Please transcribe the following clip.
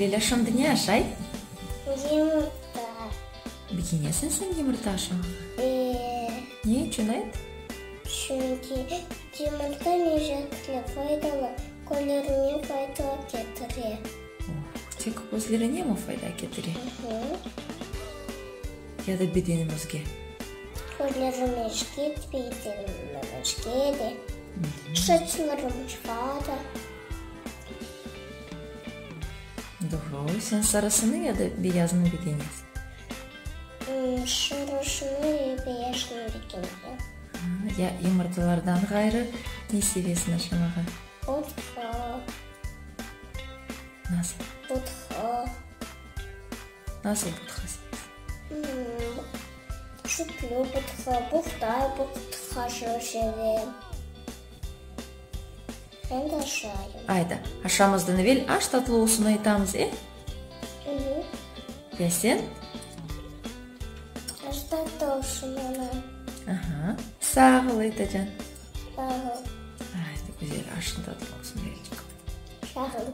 Lilâ şimdi ne aşay? Yımırta. Begenesiñ sen yımırta aşamağa? E. Ne içün, ayt? Çünki yımırta lezzetli, faydalı, közlerine fayda ketire. Oh, tek közlerine mi fayda ketire? Hı hı. Ya da bedenimizge? Közlerimizge, bedenimizge de, saçlarımızğa da. Doğru. Sen sarısını ya da beyazını begenesiñ? Sarısını ve beyazını begenem. Ya yımırtalardan ğayrı ne sevesiñ aşamağa? Butqa. Nasıl? Butqa. Nasıl butqa sevesiñ? Sütlü butqa, buğday butqası sevem. Men de aşayım. Ayda, aşamızdan evel aş tatlı olsun aytamız, e? Ya sen? Aş tatlı olsun, ana. Aha. Sağ ol, Aytacan. Sağ ol. Ayda, güzel, aşıñ tatlı olsun, Lelçik. Sağ ol.